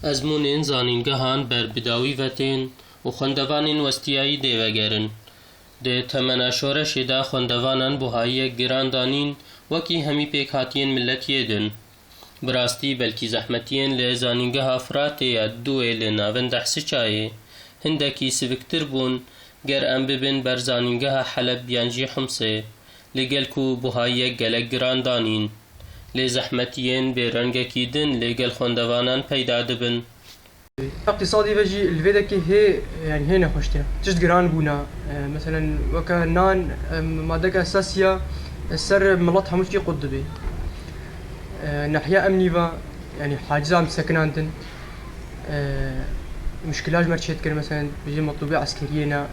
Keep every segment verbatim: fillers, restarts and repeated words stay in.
Ezmûnên zanîngehan ber bi dawî ve tên û xwendevanên westiyayî dê vegerin. Di temena şoreşê de xwendevanan buhayiyek giran danîn, wekî hemî pêkhatiyên miletiyê din. Bi rastî belkî zehmetiyên li zanîngeha Firatê ya Dûwê li navenda Hisiçayê hindekî siviktir bûn, ger em bibin ber zanîngeha Heleb yan jî Humsê, li gel ku buhayiyek gelek giran danîn. Lê zehmetiyên bê rengekî din li gel xwendevanan peyda dibin. Îqtîsadî ve jî li vê dekê hê, yani hê nexweştir. Tişt giran bûna. E, meselen weke nan, e, madeke esasiya, e, ser milet hemû tiştî qut dibê. E, nahiya emnî ve, yani haciza em sekinandin. E, muşkila ji me çêdikir, meselen bijî metlûbê eskeriyê ne.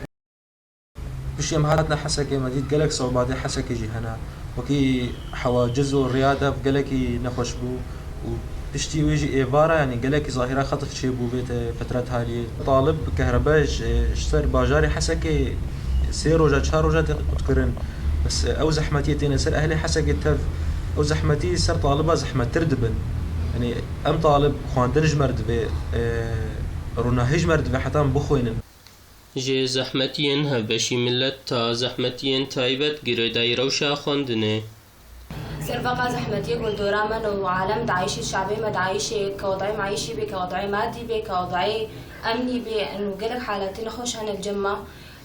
Piştî em hatine Hesekê, me dît gelek sewbatê Hesekê jî hene. Wekî hewaciz û riya dev gelekî nexweş bû û piştî wê jî êvara, yanî gelekî zahîra xetif çêbû vê te fetret haliyê. Talib bi kehrebe ji, ji ser bajarê Hesekê sê roja, çar roja tê qutkirin. Bes ew zehmetiyê têne ser ehlê Hesekê tev, ew zehmetî ser taliba zehmettir dibin. Yanî em talib xwendin ji me re divê, e, ronahî ji me re divê heta em bixwînin. Ji zehmetiyên hevbeşî milet ta zehmetiyên taybet girêdayî rewşa xwendinê. Ser veqa zehmetiyê gundora me û alem diayîşî, şabê me diayîşê, ke wedayê meîşî bê, ke wedayê madî bê, ke wedayê emnî bê, û gelek halatê nexweş hene li cem me.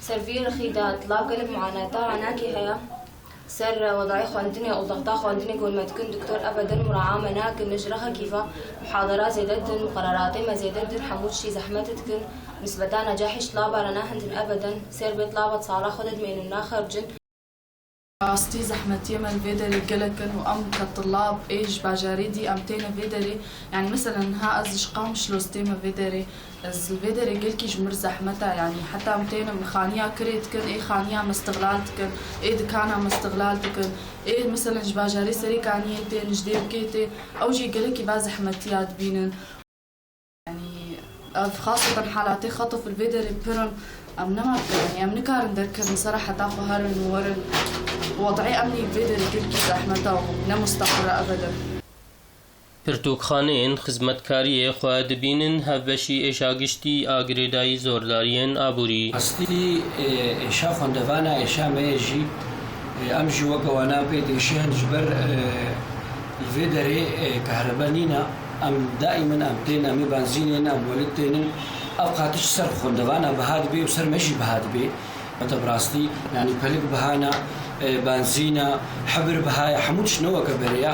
Ser vî rixî de tilab gelek muanata ranakê heye. Ser wedayê xwendinê û dexta xwendinê gor me dikin, doktor ebeden muraa me nakin, ji rexekî ve muhadara zêde din, muqereratê me zêde din, hemû tiştî zehmet dikin, nisbeta necahê ji tilaba re nahindin ebeden, ser bê tilaba di sala xwe de dimênin naxebcin. Rastî zehmetiyê me li vê derê gelek in û em ke tilab ê ji bajarê dî em têne vê derê, yani meselen ha ez ji Qamişlo tême vê derê, ez li vê derê gelkî ji mir zehmet e, yani heta em têne xaniya kirê dikin, ê xaniya me istiglal dikin, ê dikana me istiglal dikin, ê meselen ji bajarê Serêkaniyê tên, ji Dêrikê tê, ew jî gelekî va zehmetiya dibînin. Yani ev xaseten halatê xetif li vê derê pir in, em nema, yani em nikarin derkevin sera heta xwe herin û werin. Wed'ê emnî vê derê gelkî zehmet e û ne mustaqir e ebeden. Pirtûkxaneyên xizmetkariyê xwe dibînin hevbeşî êşa giştî a girêdayî zordariyên aborî. Rastî, e, êşa xwendevana êşa me ye jî, e, em jî weke wana pê diêşînin ji ber, e, li vê derê, e, kehrebe nîne. Em daîmen em tên, em ê benzînên, em welid tênin. Ev qatiş ser xwendevana biha dibê û ser me jî biha dibê. Te bi rastî, yanî pelik biha ne, e, benzîn e, hebir biha ye, hemû tişt ne weke berê ye.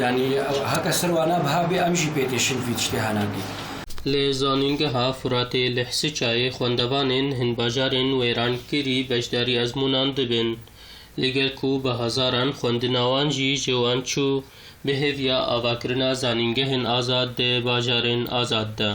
Yanî heke ser wana biha bê, em jî pê têşin vî tiştê henakê. Li Zanîngeha Furatê li Hisiçayê xwendevanên hin bajarên wêrankirî beşdarî ezmûnan dibin. Li gel ku bi hezaran xwendina wan jî ji wan çû, bi hêviya avakirina zanîngehên azad di bajarên azad de.